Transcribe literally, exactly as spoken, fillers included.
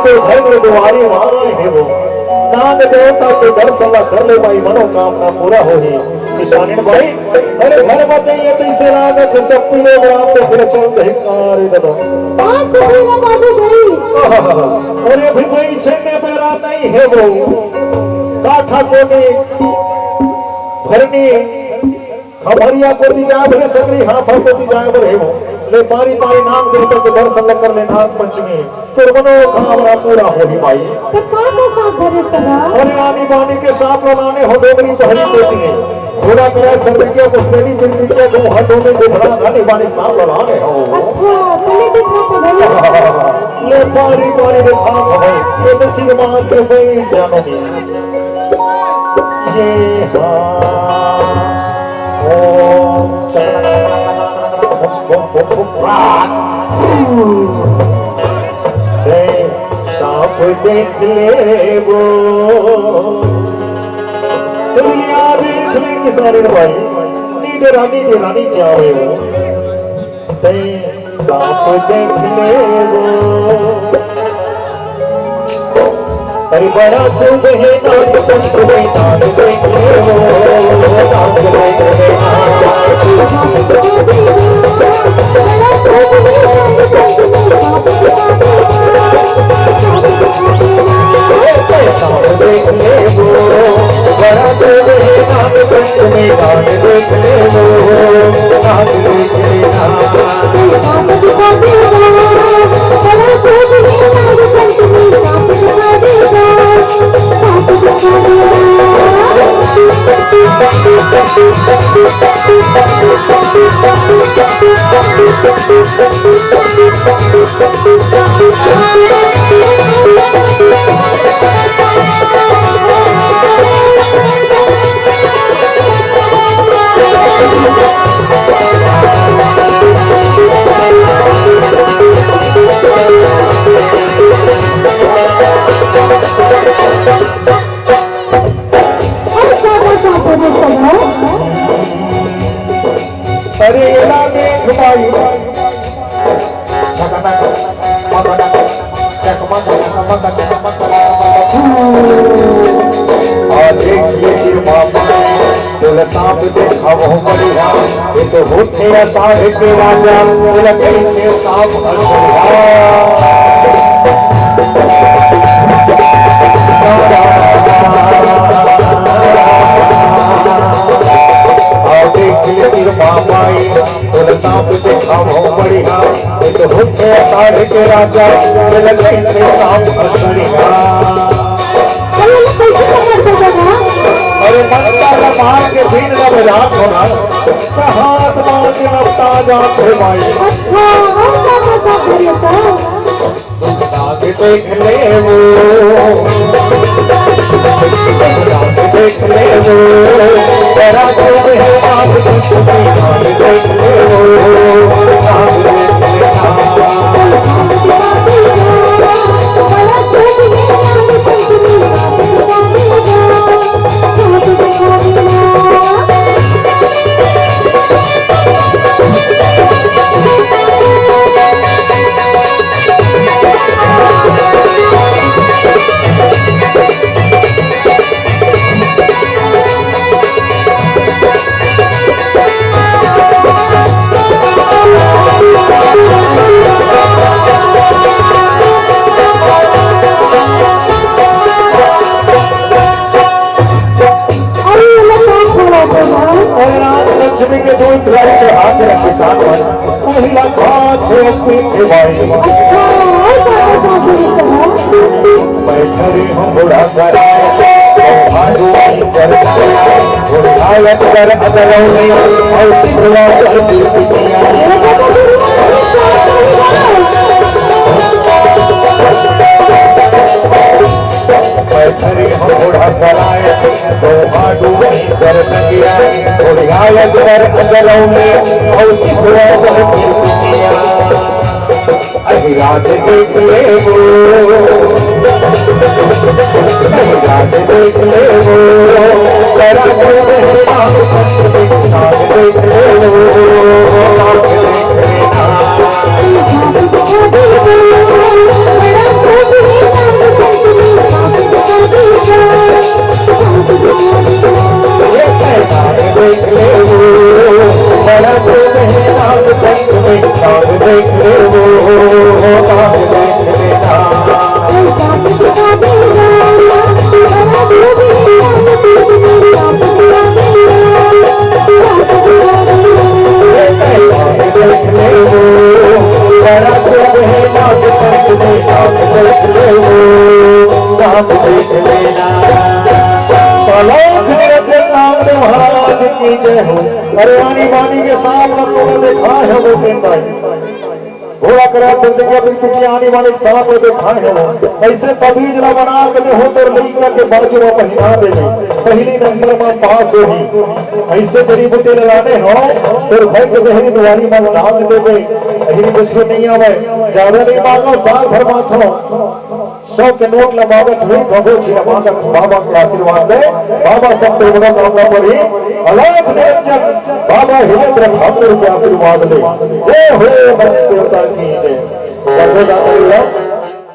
घर के दुआरी म आए हे वो। नाग देवता के दर्शन ला कर ले माई, मनोकामना पूरा होही। किसानिन भाई, अरे घर म नइ हे तइसे लागत हे, सब पीले बराबर तो फिर चल दही कारी ददा। हाँ, सही ना बाबू भाई। अरे भी भाई, छेने बेरा नइ हे वो। काठा कोनी, भरनी, खमरिया कोती जाए बर हे, सगरी हांफा कोती जाए बर हे वो। ले पारी पारी नाग देवता के दर्शन ल कर ले, नाग पंचमी तोर मनोकामना पूरा होही माई। त का का साग धरे सगा? अरे आनी बानी के साग ल लाने हो डोकरी पहली कोती हे। घोड़ा कराए सरदगिया पुस्तैनी तिरपिटिया को हर डोमे देखना आनी बानी साग ल लाने हो। अच्छा, पहले देखना तो भैया। ये पारी पारी देखा था भाई, ये तो तीर मार के बैठ जानो। ये हाँ। ओम चकना बम बम बम बम। ए, सांप देख ले वो। दुनिया देख ले किसानिन भाई। नी डेरानी, डेरानी जावे वो। तैं सांप देख ले वो। अरे बड़ा शुभ हे नाग पंचमी, नाग देख ले वो, नाग देख ले। सांप देख ले वो, बड़ा शुभ हे नाग पंचमी, नाग देख ले वो, नाग देख ले। अरे एला देख भाई। आ देख ले गिरमा, तोला सांप देखावहूं बढ़िया। ये तो होथे असाढ़ के राजा, तोला कहिथे सांप असाढ़िया। आ देख ले गिरमा माई, तोला सांप देखावहूं बढ़िया। ये तो होथे असाढ़ के राजा, तोला कहिथे सांप असाढ़िया। अरे, ये कैसे पकड़ के बना? अरे, मंतर ल मार के बीन ल बजात हो ना, त हाथ मार के नपटा जात हे माई। अच्छा, हम का कर सकते हैं तो? नाग देख ले वो, नाग देख ले वो, तेरा जो है नाग देख ले वो, नाग देख ले। अरे, ये लोग क्या खिलाते हैं? अरे, नाग पंचमी के दूध पिलाई के हाथ में किसान मन, वही ला बात है अपनी सेवाई। अच्छा, और क्या करते हैं? मैं खड़ी हूँ बूढ़ा कराए, और भालू की सरदार, और हालत कर अदरौली, और सिखला कर दी दुनिया। पैथरी हो घोड़ा कराए, तो भालू की सरदार, और हालत कर अदरौली, और सिखला कर दी दुनिया। अरे राज देख ले वो, अरे राज देख ले वो, तेरा जो है राज देख ले वो, राज देख ले ना। अलौकिक रत्न नाम दे महाराज की जय हो। अरे आनी बानी के सांप ला तोला देखाय हवं वो दिन भाई। घोड़ा करा से देखा बिन टूटी आनी बानी के सांप ला देखाय हवं वो। अइसे तबीज ला बना के दे हो तोर लइका के बाजू में पहिना दे दे। पहली नंबर में पास होही। अइसे जड़ी बूटी ला लाने हो तोर भाई के देहरी दुआरी में डाल देबे। अहिरी कुछ नहीं आवे। ज्यादा नहीं मांगो, साल भर माथो। सौ के नोट ला मांगत हुई, कबो छिना मांगत, बाबा के आशीर्वाद ले, बाबा सब तो मनोकामना पूरी। अलख निरंजन, बाबा हिरेंद्र ठाकुर के आशीर्वाद ले। जय हो बन देवता की जय। गर्दे दाता